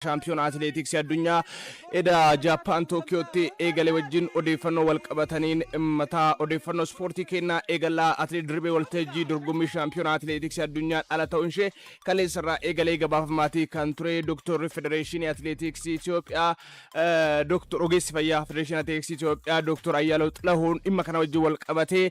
Shaampiyoona atileetiksii addunyaa eda Jaappaan Tookiyootti eegale wajjin odeeffannoo wal qabataniin mataa odeeffannoo ispoortii kennaa eegallaa. Atileet Dirribee Waltajjii dorgommii shaampiyoona atileetiksii addunyaan ala ta'uun ishee kaleessarraa eegalee gabaafamaatii kan ture. Dooktorri Federeeshinii Atileetiksii Itoophiyaa, Dooktor ogeessi fayyaa Federeeshinii Atileetiksii Itoophiyaa Dooktor Ayyaalew Xilahuun dhimma kana wajjin wal qabatee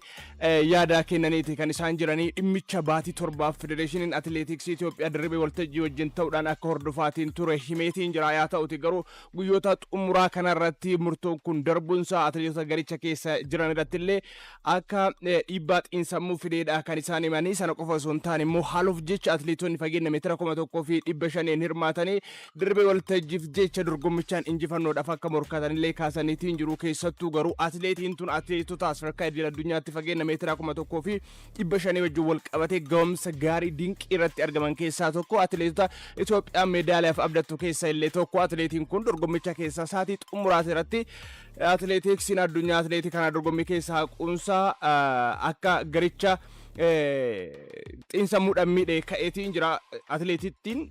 yaada kennaniiti kan isaan jiranii. Dhimmicha baatii 7f Federeeshiniin Atileetiksii Itoophiyaa Dirribee Waltajjii wajjin ta'uudhaan akka hordofaatiin ture himeetiin jira. Yaa ta'uti garuu guyyoota xumuraa kanarratti murtoon kun darbuunsaa atileetota garicha keessa jiran irratti illee akka dhiibbaa xiinsammuu fideedha kan isaan himanii. Sana qofa osoo hin taane immoo haaluuf jecha atileetonni fageenya meetira 1500n hirmaatanii Dirribee Waltajjiif jecha dorgommichaan injifannoodhaaf akka morkatanillee kaasaniitiin jiru. Keessattuu garuu atileetiin tun atileetota sadarkaa idil addunyaatti fageenya meetira 1500 wajjin wal qabatee ga'umsa gaarii dinqii irratti argaman keessaa tokko, atileetota Itoophiyaan meedaaliyaaf abdattu keessa illee tokko. Atileetiin kun dorgommicha keessaa sa'aatii xumuraati irratti atileetiksiin addunyaa atileetii kana dorgommii keessaa haquunsaa akka garicha xiinsammuudhaan miidhe ka'eetiin jira. Atileetittiin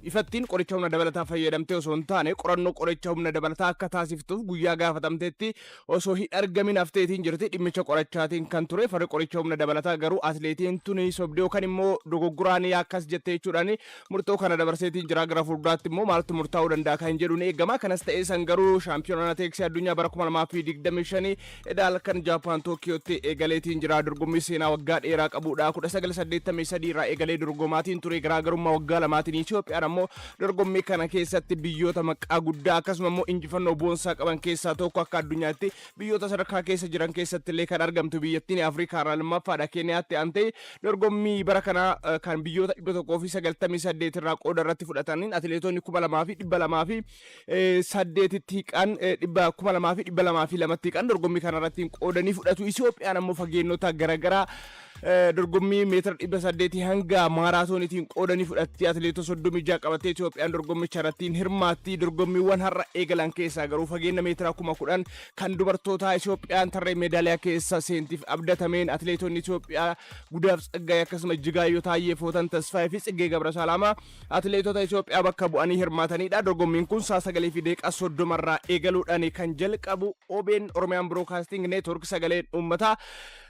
ifattiin qoricha humna dabalataa fayyadamtee osoo hin taane, qorannoo qoricha humna dabalataa akka taasiftuuf guyyaa gaafatamteetti osoo hin argamin hafteetiin jirti. Dhimmicha qorachaatiin kan ture farri qoricha humna dabalataa garuu atileetiin tuni sobdee yookaan immoo dogoggoraan akkas jettee jechuudhaan murtoo kana dabarseetiin jira. Gara fuulduraatti immoo maaltu murtaa'uu danda'a kan jedhu ni eegama. Kanas ta'ee san garuu shaampiyoonaa atileetiksii addunyaa bara 2025 eda halkan Jaappaan Tookiyootti eegaleetiin jira. Dorgommii seenaa waggaa dheeraa qabudha. 1983 irraa eegalee dorgomaatiin ture, garaagarummaa waggaa lamaatiin. Itoophiyaan ammoo dorgommii kana keessatti biyyoota maqaa guddaa akkasuma immoo injifannoo boonsaa qaban keessaa tokko. Akka addunyaatti biyyoota sadarkaa keessa jiran keessatti illee kan argamtu biyyattiin Afrikaa irraa lammaffaadha Keeniyaatti aantee. Dorgommii bara kanaa kan biyyoota 198 irraa qooda irratti fudhataniin atileetonni 2208tti hiqan, 2202tti hiqan dorgommii kanarratti qoodanii fudhatu. Itoophiyaan ammoo fageennota garaagaraa dorgommii meetira 800 hanga maaraatooniitiin qoodanii fudhatti. Atileetota 36 qabattee Itoophiyaan dorgommicha irratti hirmaatti. Dorgommiiwwan har'a eegalan keessaa garuu fageenya meetira 10,000 kan dubartootaa Itoophiyaan tarree meedaaliyaa keessa seentiif abdatameen atileetonni Itoophiyaa Gudaaf Tsaggaayee akkasuma Ijjigaayyoo Taayyee, Footan Tasfaayee fi Tsiggee Gabrasaalaamaa atileetota Itoophiyaa bakka bu'anii hirmaatanidha. Dorgommiin kun sa'a 9:30 irraa eegaluudhaan kan jalqabu. OBN, Oromiyaan Broadcasting Network, sagaleen uummataa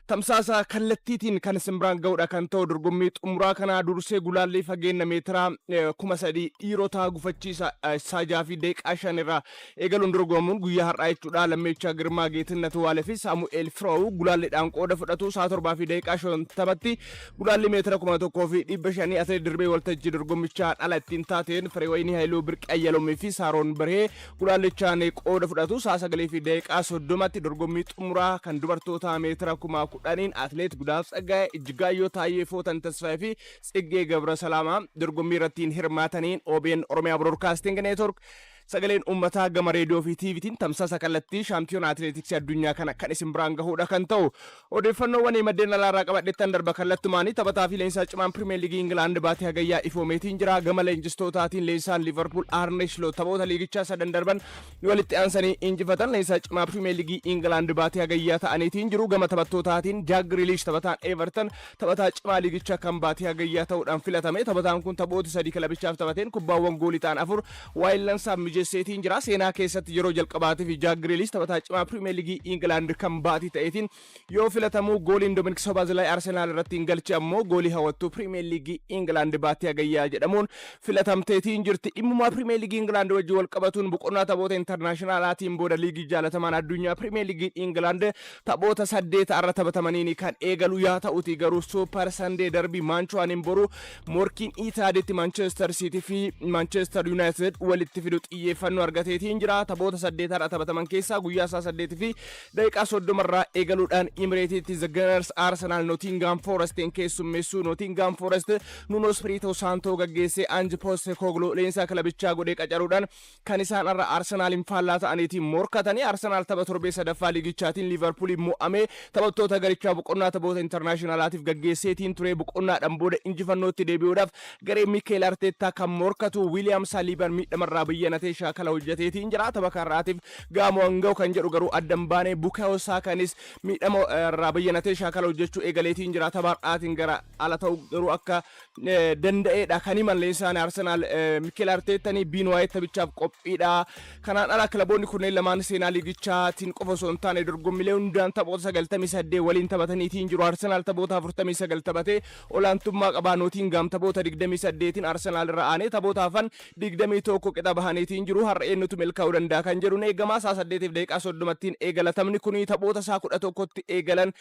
tamsaasa kallattiitiin kan isin biraan ga'udha kan ta'u. Dorgommii xumuraa kanaa dursee gulaallii fageenya meetira 3000 dhiirotaa gufachiisa sa'a 6:05 irraa eegaluun dorgomamuun guyyaa har'aa jechuudha. Lammeechaa Girmaa, Geetinnat Waalee fi Saamu'eel Firoow gulaalliidhaan qooda fudhatu. Sa'a 7:50tti gulaalli meetira 1500 atileet Dirribee Waltajjii dorgommichaa dhala ittiin taateen Fireewayinii Haayiluu, Birqee Ayyaloomii fi Saaroon Barhee gulaallichaan qooda fudhatu. Sa'a 9:30tti dorgommii xumuraa kan dubartootaa meetira 10,000n atileet Gudaaf Tsaggaayee, Ijjigaayyoo Taayyee, Footan Tasfaayee fi Tsiggee Gabra Salaamaa dorgommii irratti hirmaataniin OBN, Oromiyaa Broadcasting Network, sagaleen uummataa gama reediyoo fi TVtiin tamsaasa kallattii shaampiyoona atileetiksii addunyaa kana kan isin biraan gahuudha kan ta'u. Odeeffannoowwan maddeen alaarraa qabadhettan darba kallattumaanii. Taphataa fi leenjisaa cimaan Pirimeer Liigii Ingilaand baatee hagayyaa ifoomeetiin jira. Gama leenjistootaatiin leenjisaan Liivarpuul Arne Slot taphoota liigichaa sadan darban walitti aansanii injifatan leenjisaa cimaa Pirimeer Liigii Ingilaand baatee hagayyaa ta'aniitiin jiru. Gama taphattootaatiin Jaak Giriilish, taphataan Everton, taphataa cimaa liigichaa kan baatee hagayyaa ta'uudhaan filatame. Taphataan kun taphoota sadii kilabichaaf taphateen kubbaawwan goolii ta'an afur waayillansaaf mijesseetiin jira. Seenaa keessatti yeroo jalqabaatiif Jaak Giriilish taphataa cimaa Pirimeer Liigii Ingilaand kan baatii ta'eetiin yoo filatamu, gooliin Dominik Sobaazilay Arsenaal irratti hin galche ammoo goolii hawwattuu Pirimeer Liigii Ingilaand baatii hagayyaa jedhamuun filatamteetiin jirti. Dhimmumaa Pirimeer Liigii Ingilaand wajjin wal qabatuun boqonnaa taphoota intarnaashinaalaatiin booda liigii jaalatamaan addunyaa Pirimeer Liigii Ingilaand taphoota saddeet har'a taphatamaniin kan eegalu. Yaa ta'uti garuu Super Sunday darbii Maanchuwaaniin boru morkiin Itaaditti Manchester City fi Manchester United walitti fidu xiyyeeffannoo argateetiin jira. Taphoota saddeet har'a taphataman keessaa guyyaa isaa 8:30 irraa eegaluudhaan Imireetiitti The Gunners Arsenal Nottingham Forestiin keessummeessuu. Nottingham Forest Nuno Espirito Santo gaggeessee Ange Postecoglou leenjisaa kilabichaa godhee qacaruudhaan kan isaan har'a Arsenaaliin faallaa ta'aniitiin morkatanii. Arsenaal tapha torbee sadaffaa liigichaatiin Liivarpuuliin mo'amee taphattoota garichaa boqonnaa taphoota intarnaashinaalaatiif gaggeesseetiin ture. Boqonnaadhaan booda injifannootti deebi'uudhaaf garee Miikeel Arteettaa kan morkatu. Wiiliyaam Saaliibaan miidhamarraa bayyanatee Shaakala hojjeteetiin jira. Tapha kanarraatiif gaamoo hanga'u kan jedhu garuu addan baanee. Bukaayoo Saakaanis miidhama irraa bayyanatee shaakala hojjechuu eegaleetiin jira. Tapha har'aatiin gara ala ta'u garuu akka danda'eedha kan himan leenjisaan Arsenaal Mikel Arteettanii. Biin Waayit taphichaaf qophiidha. Kanaan ala kilaboonni kunneen lamaan seenaa liigichaatiin qofa osoo hin taane dorgommiilee hundaan taphoota 98 waliin taphataniitiin jiru. Arsenaal taphoota 49 taphatee olaantummaa qabaa. Nootingaam taphoota 28 Arsenaal irra aanee, taphoota hafan 21 qixa bahaniitiin jiru. Har'a eenyutu milkaa'uu danda'a kan jedhu eegamaa. Isaa 8:30ttiin eegala taphni kuni. Taphoota isaa 11tti eegalan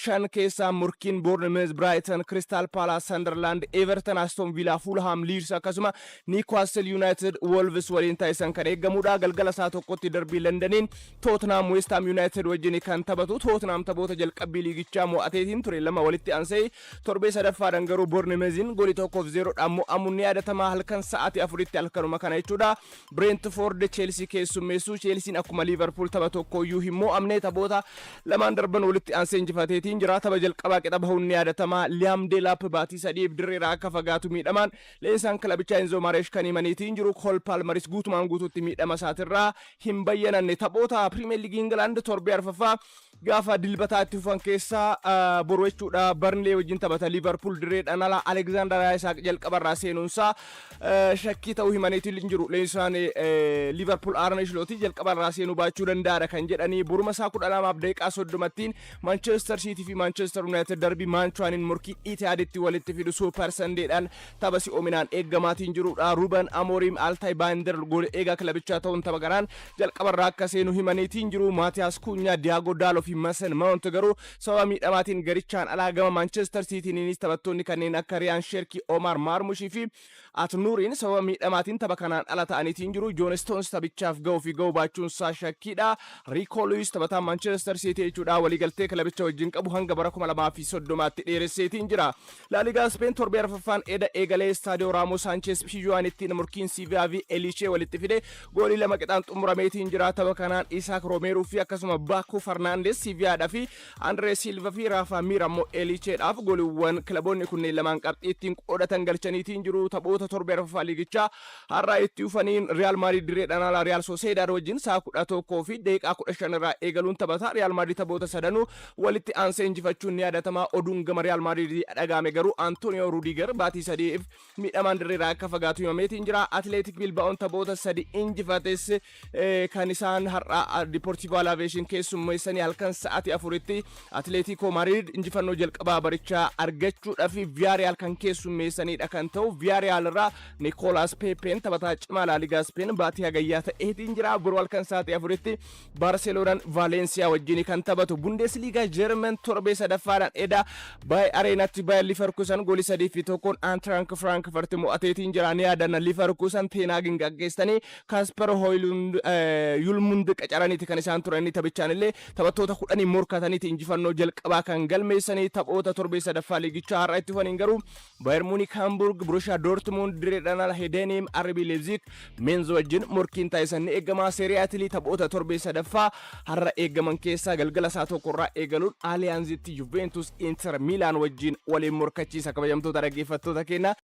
shan keessaa murkiin Bournemouth, Brighton, Crystal Palace, Sunderland, Everton, Aston Villa, Fulham, Leeds akkasuma Newcastle United Wolves waliin taasisan kan eegamudha. Galgala isaa 1tti darbii Londoniin Tottenham West Ham United wajjin kan taphatu. Tottenham taphoota jalqabbii liigichaa mo'ateetiin ture lama walitti aansee, torbee sadaffaadhaan garuu Bournemouthin goolii 1-0dhaan mo'amuun ni yaadatama. Halkan sa'aatii 4tti, halkanuma kana jechuudha, Brentford Chelsea keessummeessu. Chelsean akkuma Liverpool tapha tokkoyyuu hin mo'amne, taphoota lamaan darban walitti aansee injifateetiin jira. Tapha jalqabaa qixa bahuun ni yaadatama. Liam Delap baatii 3f dirreerraa akka fagaatu miidhamaan leenjisaan kilabichaa Enzo Maresca kan himaniitiin jiru. Cole Palmeris guutumaan guutuutti miidhama isaatirraa hin bayyananne. Taphoota Premier League England torbee arfaffaa gaafa Dilbataa itti fufan keessaa boru jechuudha, Burnley wajjin taphata Liverpool dirreedhaan ala. Alexander Isak jalqabarraa seenuunsaa shakkii ta'uu himaniitiin jiru. Leenjisaan Liverpool Arne Slot jalqabarraa seenuu baachuu danda'aadha kan jedhanii. Boruma isaa 12:30ttiin Manchester City fi Manchester United darbii Maanchuwaaniin morkii Itihaaditti walitti fidu. Super Sundaydhaan tapha si'oominaan eeggamaatiin jirudha. Ruben Amorim Altay Bayindir gool eegaa kilabichaa ta'uun tapha kanaan jalqabarraa akka seenu himaniitiin jiru. Maatiyaas Kuunyaa, Diyaago Daaloo fi Mason Mount garuu sababa miidhamaatiin garichaan alaa. Gama Manchester Cityniinis taphattoonni kanneen akka Riyaan Sherkii, Omar Marmushii fi Ait-Nouriin sababa miidhamaatiin tapha kanaan ala ta'aniitiin jiru. John Stones taphichaaf ga'uu fi ga'uu baachuun isaa shakkiidha. Rico Lewis, taphataan Manchester City jechuudha, waliigaltee kilabicha wajjin qabu hanga bara 2030tti dheeresseetiin jira. La Liga Speen torbee arfaffaan eda eegalee Staadiyoo Raamos Sanchez Pizjuanitti morkiin Sevilla fi Elche walitti fide goolii 2 qixaan xumurameetiin jira. Tapha kanaan Isaac Romero fi akkasuma Paco Fernandez Sevillaadhaa fi Andre Silva fi Rafa Mir ammoo Elcheedhaaf gooliiwwan kilaboonni kunneen lamaan qabxii ittiin qoodatan galchaniitiin jiru. Taphoota torbee arfaffaa liigichaa har'a itti dhufaniin Real Madrid dirreedhaan ala Real Sociedad wajjin sa'a 11:15 irraa eegaluun taphata. Real Madrid taphoota sadanuu walitti aansee injifachuun ni yaadatama. Oduun gama Real Madrid dhagahame garuu Antonio Rudiger baatii 3f miidhamaan dirreerraa akka fagaatu himameetiin jira. Athletic Bilbaa'oon taphoota sadi injifates kan isaan har'a Deportivo Alavesiin keessummeessanii halkan sa'aatii 4tti Atletico Madrid injifannoo jalqabaa barichaa argachuudhaaf Villarreal kan keessummeessanidha kan ta'u. Villarreal irraa Nicolas Pepen taphataa cimaa La Liga Spain baatii hagayyaa ta'eetiin jira. Boruu halkan sa'aatii 4tti Barceloonaan Valencia wajjin kan taphatu. Bundesliga German torbee sadaffaadhaan eda Baay Areenatti Bayer Leverkusen goolii 3-1n Eintracht Frankfurt mo'ateetiin jira. Ni yaadanna, Leverkusen Ten Hagin gaggeessanii Kasper Hoylund Yulmund qacaraniiti kan isaan turanii. Taphichaan illee taphattoota 10 morkataniiti injifannoo jalqabaa kan galmeessanii. Taphoota torbee sadaffaa liigichaa har'a itti fufaniin garuu Bayern Munich Hamburg, Borussia Dortmund dirreedhaan ala Heidenheim, RB Leipzig Mainz wajjin morkiin taasisan ni eegama. Serie A Italy taphoota torbee sadaffaa har'a eegaman keessaa galgala isaa 1rraa eegaluun Allianzitti Juventus Inter Milan wajjin waliin morkachiisa, kabajamtoota dhaggeeffattoota keenya.